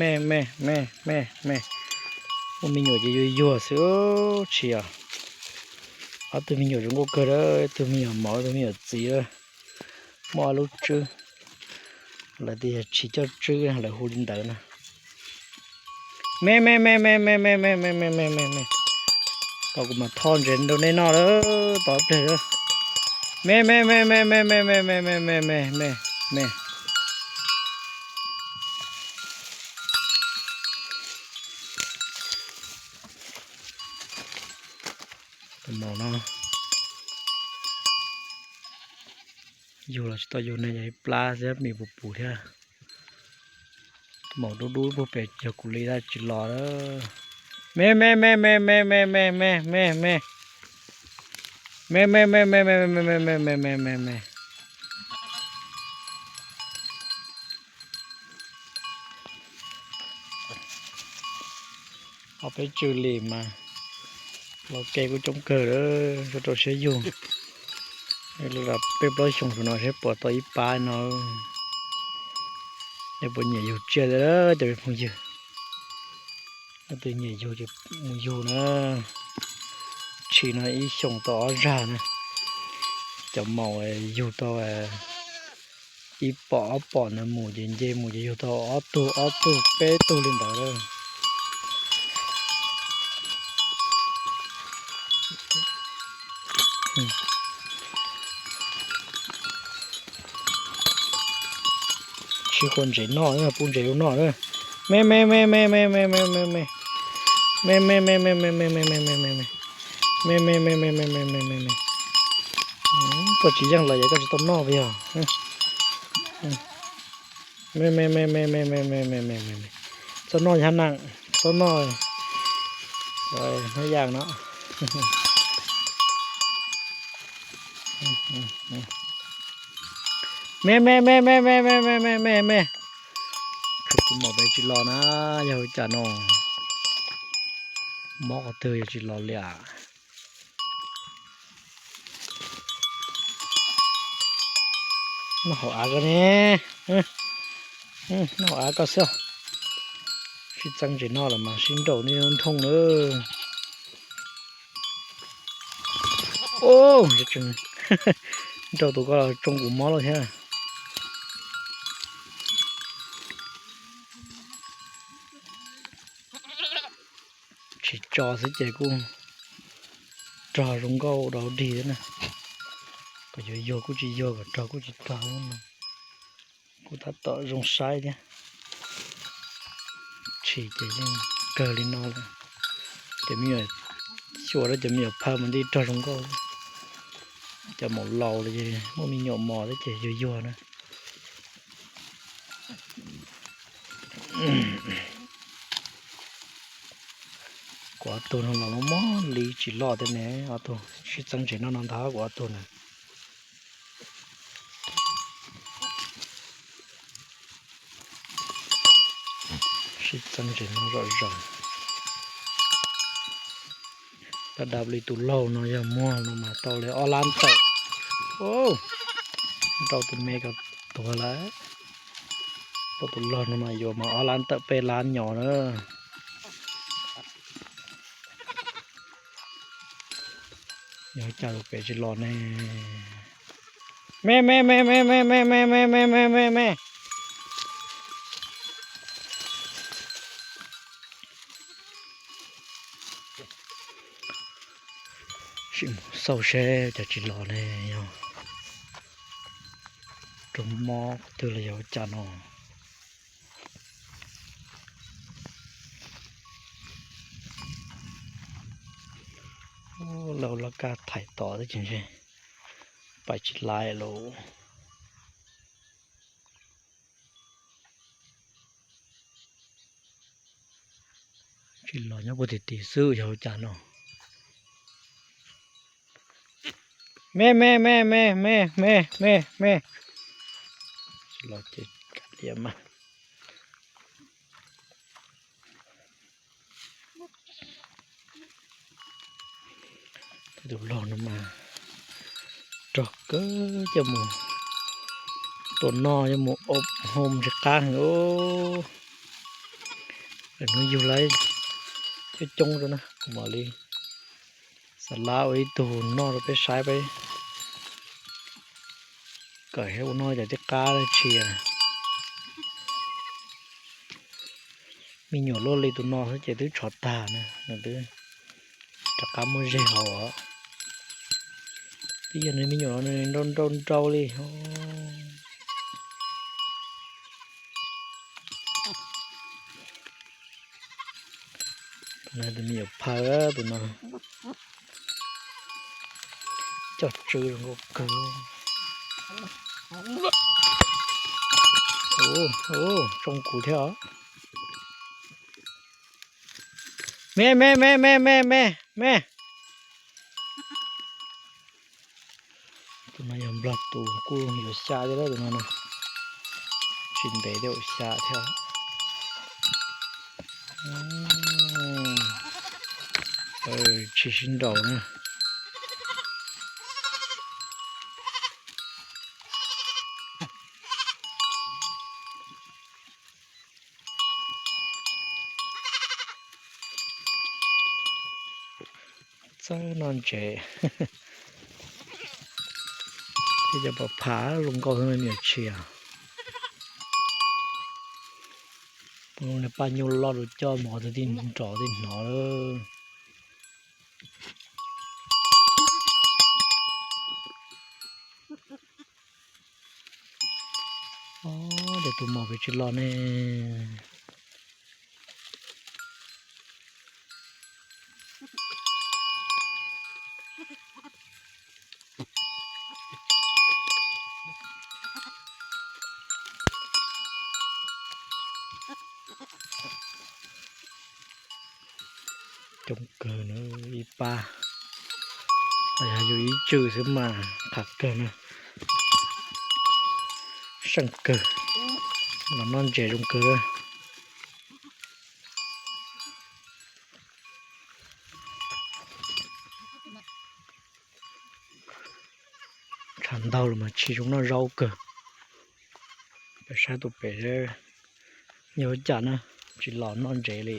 me me me me me. Muaj me nyuam ces yuag yuag xwb tsis yog. Ob tug me nyuam zoo nkauj kawg, ib tug me nyuam mos, ib tug me nyuam txiv. Muaj ob lub tswb, lawv tias yog tsis coj tswb lawv hu li ntawd na. Me me me me me me me me me me me me. Tos kuv mam tho ntses rau nej noj lawm, tos ib pliag. Me me me me me me me me me me me me. Tus maum no yug los tsis tau yug ne, yog ib plab xwb, mis puv puv thiab. Tus maum dub dub puag pem yog kuv li tab tsis los lawm. Me me me me me me me me me me. Me me me me me me me me me me me me. Peb tsw li mas, los kev kuj coob kawg lawm, rau siab yug. Peb plaub xyoos saum no seb puas tau ib pab no. Es puas nyiam yug tsiaj thiab cov phooj ywg? Leej twg nyiam yug ces mus yug na. Tshis no ib xyoos tau ob zag na. Cov maum yug tau ib pom ob pom ntawd mus ces nce mus ces yug tau ob tug ob tug peb tug li ntawd. Sib qhuas ntses noj, pub ntses rau noj na. Me me me me me me me me me. Me me me me me me me me me me me. Me me me me me me me me me. Koj tsis yeej los yog koj tsis tau noj puas yog? Me me me me me me me me me. Txhob noj, yog neeg txhob noj. Hnub yaj no. Me me me me me me me me me me. Kuv mus pem tsis los na, yog ua cas no. Mob qhov twg yog tsis los li as. Noj hauv av koj ne, noj hauv av koj xwb. Sib txeeb ntses noj lawm mas sib nrauj niaj nthooj na. Nrauj tus koj los tsoo kuv mob lawm thiab. Tsis tso xwb ces kuj rog zoo nkauj rau dig thiab na. Kom yuag yuag kuj tsis yuag, kom rog kuj tsis rog. Kuj tab tom zoo saib thiab. Tshis ces yeej kawg li no lawm. Ces me nyuam xyuas rau cov me nyuam phaw mas nti rog zoo nkauj. Cov maum laus los muaj me nyuam mos thiab ces yuag yuag na. Kuv ob tug no los mob mob li tsis loj thiab ne, ob tug sib txeeb ntses noj no ntag kuv ob tug na. Sib txeeb ntses noj zom zaws. Tab dab li tus laug no yog muag no mas tau li ob lab tawm. Nrauj tus me ko tuag lawm. Tau tus laug no mas yuav mas ob lab tawm peb lab nyo na. Yog cas pem tsis los ne? Me me me me me me me me me me me. Sim mus xauj seb cas tsis los ne, yog raug mob qhov twg los yog ua cas no. Lau laj kab thaiv tod twb tsis ntshe, pais tsis laiv lawm. Tsis los nyob puag tim tim xwb yog ua cas no. Me me me me me me me me. Tsis los ces kav liam mas. Tus laug no mas rog kawg, coj mus tua noj, coj mus ob hoo tsis qab heev. Lawm hnub yug lawm coob coob rau na, kuv mam li xa lab ua ib tug noj rau peb saib peb. Kawm thiab ua noj cas tib qab dab tsi. Me nyuam luaj li tus no xwb ces twb tshov tag na, nws twb rov qab muaj zeg haus os. Twb yog nws me nyuam no nws nrau nrau nrau li. Tus no tus me nyuam phaw tus no. Coj tsw zoo nkauj kawg. Tsoo kuv thiab os. Me me me me me me me. Tus no yog nplog tus kuj yuav xya thiab tus no na. Tsis ntev thiab xya thiab. Tsis sib nraus na. Txawj noj ntses. Tej cov pom pham zoo nkauj niam tsis. Paj nyuj loj rau coj mus qhov twg tij nrov tij hnov lawm. Ob, tus maum pes tsawg los ne. Coob kawg na, ib pab. Yog yus ib tswm xwb mas qhov kawg na. Seej kawg, los noj ntses zoo kawg. Tshav ntaug los mas tsis zoo noj zaub kawg. Peb saib tus pem, yog ua cas na, tsis los noj ntses li.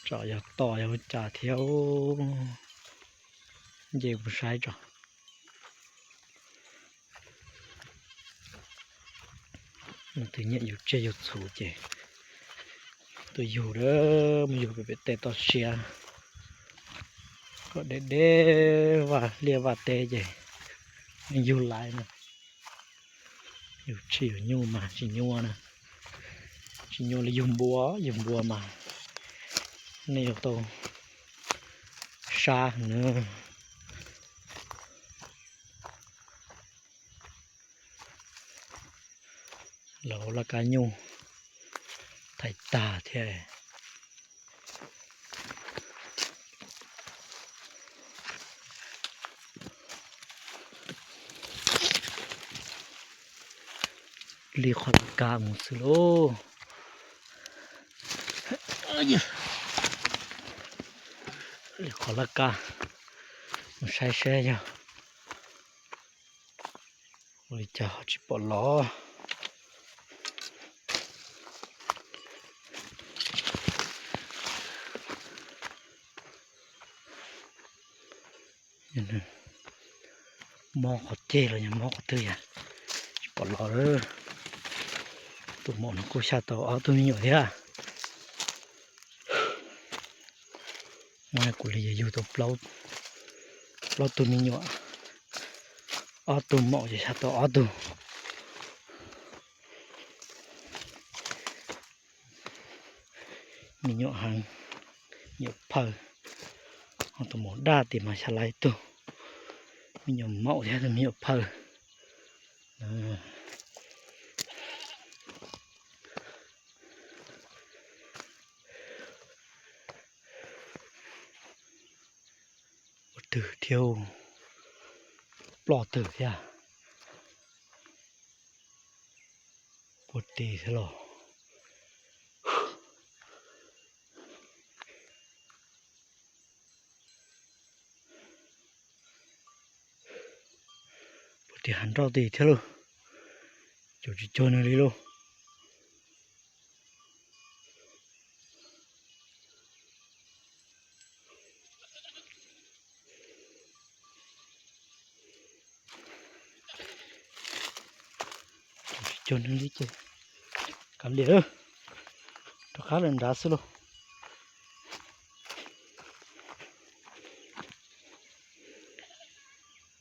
Tsam yog tos yog ua cas thiab. Nce mus saib tso. Tus nyiam yug tsiaj yug txhu ces tuaj yug, mus yug pem pem tej toj siab kom deb deb vaj liaj vaj teb ces yug laiv na. Yug tshis yug nyuj mas tsis nyuaj na. Tsis nyuaj li yug npua, yug npua mas nej yuav tau sab heev na. Lawv laj kab nyuj thaiv tag thiab. Li qhov laj kab mus xwb lauj. Li qhov laj kab mus saib saib yog ua li cas ho tsis pom los. Mob qhov ceg los yog mob qhov twg yog tsis pom los lawm. Tus maum no kuj xya tau ob tug me nyuam thiab. Muab kuv li yug tau plaub tug me nyuam, ob tug maum ces xya tau ob tug. Me nyuam heev, me nyuam phawj. Ho tus maum daj tim mas xya lawm ib tug, me nyuam maum thiab tus me nyuam phawj. Ua twg thiab, ploj twg thiab. Puag tim thiab los. Puag tim hav nroj tim thiab lauj. Caum tsis cuag nws li lauj. Caum tsis cuag nws li ces kav liam, rov qab lawm nrad xwb lauj.